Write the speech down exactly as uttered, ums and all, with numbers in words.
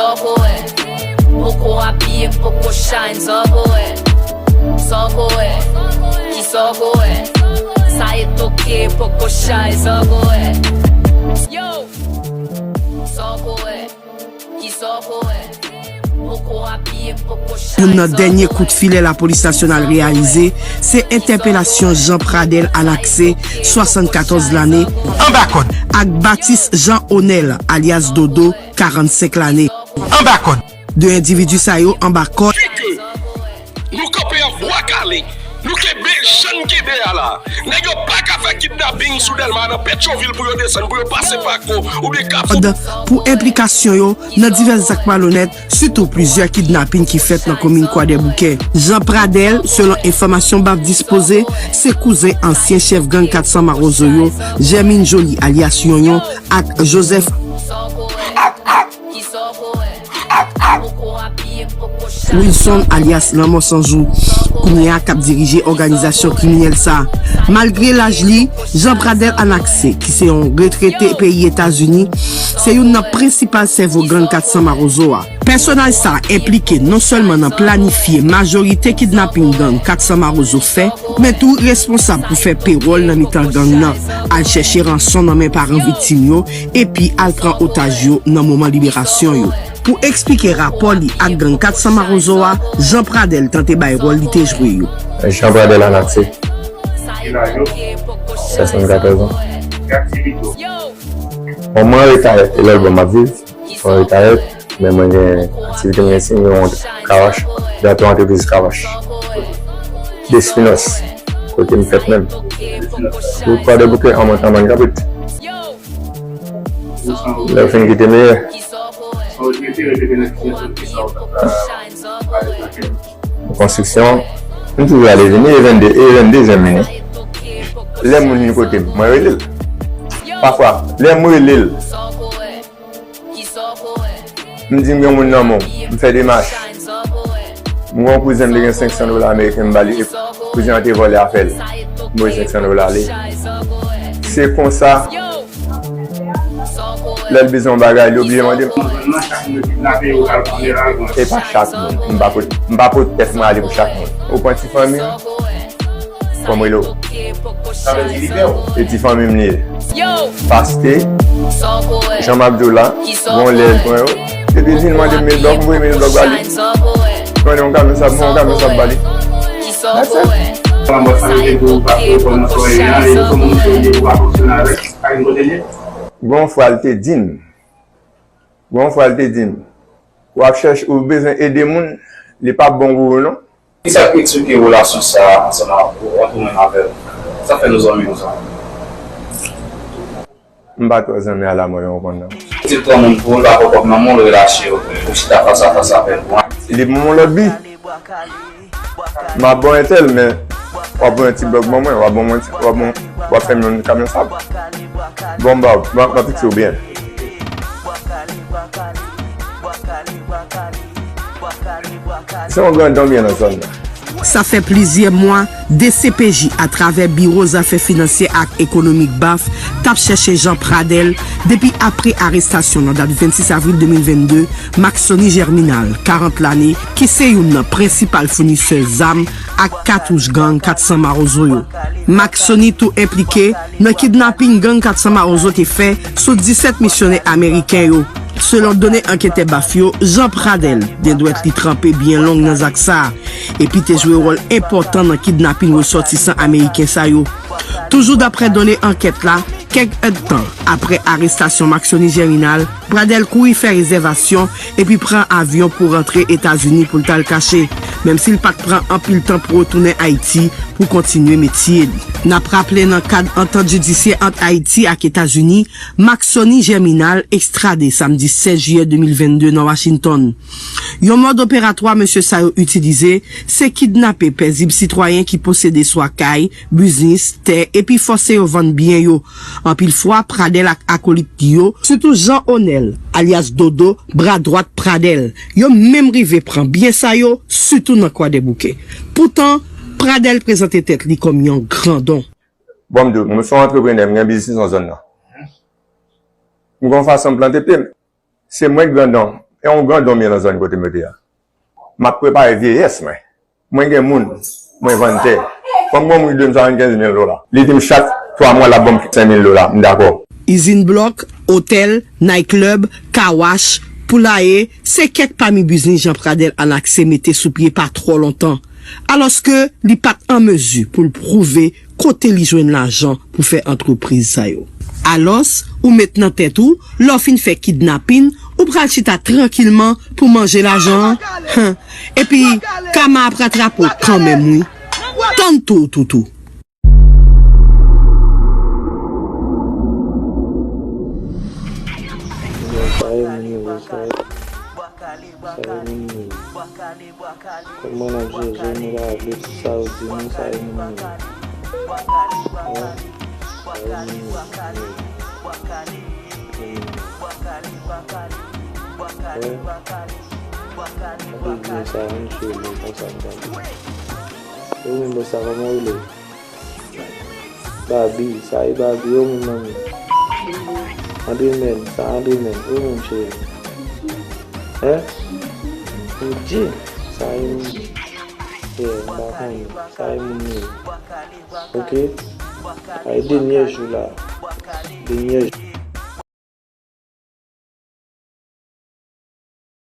Sa w ko wè? Poko abiye, poko chay, sa w ko wè? Sa w ko wè? Ki sa w ko wè? Sa e toke, poko chay, sa w ko wè? Yo! Sa w ko wè? Ki sa w ko wè? Poko abiye, poko chay. Youn nan dènye kout filè lapolis nasyonal reyalize, se entèpelasyon Jean Pradel Anaxe, swasannkatòz lane, anba kòd, ak Batis Jean Onel, alyas Dodo, karannsenk lane. Anba kòd. De endividi sa yo anba kòd. Fi ke nou kanpe an bwa kale, nou kenbe jan n kenbe a la. Nèg yo pa ka fè kidnaping sou Dèlma nan Petyonvil pou yo desann, pou yo pase Pako oubyen Kafou. Kòd pou enplikasyon yo nan divès zak malonèt, sitou plizyè kidnaping ki fèt nan komin Kwadèboukè. Jean Pradel, selon enfòmasyon BAF dispoze, se kouzen ansyen chèf gang kat san Mawozo yo, Germine Joly alyas Yonyon, ak Joseph Wilson alyas Lanmò San Jou, kounye a k ap dirije òganizasyon kriminèl sa a. Malgre laj li, Jean Pradel Anaxe, ki se yon retrete peyi Etazini, se youn nan prensipal sèvo gang kat san Mawozo a. Pèsonaj sa a enplike non sèlman nan planifye majorite kidnaping gang kat san Mawozo fè, men tou responsab pou fè pewòl nan mitan gang nan, al chèche ranson nan men paran viktim yo, epi al pran otaj yo nan moman liberasyon yo. Pou eksplike rapò li ak gang kat san Mawozo a, Jean Pradel tante bay wòl li te jwe yo. Jean Pradel Anaxe, swasannkatòz an. Bon, mwen retayè, e lòt bò m ap viv. Mwen retayè, men mwen gen aktivite, mwen gen yon kawach, dèyè yon antrepriz kawach. Despinos, kote m fèt menm. Wout Kwadèboukè, an montan Mann Kaprit. Lè w fin kite meyè. Konstriksyon, m toujou ale vini, e vennde, e vennde zen m vini. Lè moun vin kote m, mwen rele l. Pafwa, lè m rele l, m di m gen moun nan men w, m fè demach. M gen yon kouzen m te gen senk san dola ameriken m ba li, e kouzen an te vòlè afè l. M voye senk san dola ale. Se konsa, lè l bezwen yon bagay, li oblije mande m. E pa chak moun. M pa pot, m pa pot tèt mwen ale pou chak moun. Ou pran ti fanmi w, fò m rele w. E ti fanmi m li ye. Paste, jan m ap di w la, gon lè l pran yo. Depi l vin mande m mil dòk, m voye mil dòk ba li. Mande yon kamyon sab, m voye yon kamyon sab ba li. That's it. Gon fwa l te di m, gon fwa l te di m, w ap chèche, ou bezwen ede moun, li p ap bon pou ou non. Kisa k eksplike relasyon sa a ansanm ak ou, ant ou menm avè l? Sa fè nou zanmi konsa? M pa twò zanmi a la mò yon konn nan. Ti pran moun pou ou, l pa pran kòb nan men w, l relache w, ou chita fas a fas avè l pou anyen. Li pou yon lòt bi. M ap ba w entèl, men w ap ba w yon ti blòk ban mwen, w ap ba mwen ti, w ap ba w, w ap fè m yon kamyon sab. Bon, m ba w, m ap, m ap fikse w byen. Se yon gran danbyen nan zòn nan. Sa fè plizyè mwa, D C P J atravè Biwo Zafè Finansye ak Ekonomik BAF t ap chèche Jean Pradel depi apre arestasyon nan dat vennsis avril de mil vennde, Maxony Germinal, karant lane, ki se youn nan prensipal founisè zam ak katouch gang kat san Mawozo yo. Maxony tou enplike nan kidnaping gang kat san Mawozo te fè sou disèt misyonè ameriken yo. Selon done anketè BAF yo, Jean Pradel, den dwèt li tranpe byen long nan zak sa a, epi te jwe wòl enpòtan nan kidnaping resòtisan ameriken sa yo. Toujou daprè done ankèt la, kèk èdtan apre arestasyon Maxony Germinal, Pradel kouri fè rezèvasyon epi pran avyon pou rantre Etazini pou l t al kache, menm si l pa t pran anpil tan pou retounen Ayiti pou kontinye metye li. N ap raple, nan kad antant jidisyè ant Ayiti ak Etazini, Maxony Germinal ekstrade samdi sèz jiyè de mil vennde nan Washington. Yon mòd operatwa mesye sa yo itilize, se kidnape pezib sitwayen ki posede swa kay, biznis, tè, epi fòse yo vann byen yo. Anpil fwa, Pradel ak akolit li yo, sitou Jean Onel, alyas Dodo, bra dwat Pradel, yo menm rive pran byen sa yo, sitou nan Kwadèboukè. Poutan, Pradel prezante tèt li kòm yon grandon. Bon, m di w, mwen se yon antreprenè, m gen biznis nan zòn nan. M gen yon fason m plante pye m. Se mwen k grandon. E yon grandon m ye nan zòn kote m rete a. M ap prepare vyeyès mwen. Mwen gen moun, mwen vann tè. Fò m gen yon moun ki dwe m swasannkenz mil dola. Li di m chak twa mwa l ap ban m senk mil dola. M dakò. Izin blòk, otèl, nayklèb, kawach, poulaye, se kèk pami biznis Jean Pradel Anaxé mete sou pye pa twò lontan. Alòske li pa t an mezi pou l pwouve kote li jwenn lajan pou fè antrepriz sa yo. Alòs, ou met nan tèt ou, lè w fin fè kidnapin, ou pral chita trankilman pou manje lajan an? Hen. Epi, kama ap ratrape w kanmenm, wi. Tann tou, toutou. Sa e moun yo, sa e, sa e moun yo. Kòman n ap jije nou la, de tout sa yo di nou, sa e moun yo. Hein? Sa e moun yo. Hein? Gade vye sa, ann sou li konsa, m tande. Yo menm bò sa, kòman w rele? Babi, sa e Babi, yo menm manmi. Andre menm, sa Andre menm, yo menm cheri. Hein? Bondye, sa e moun. Yeah, m pa konnen, sa e moun yo. Ok? Sa e dènyè jou la. Dènyè jou.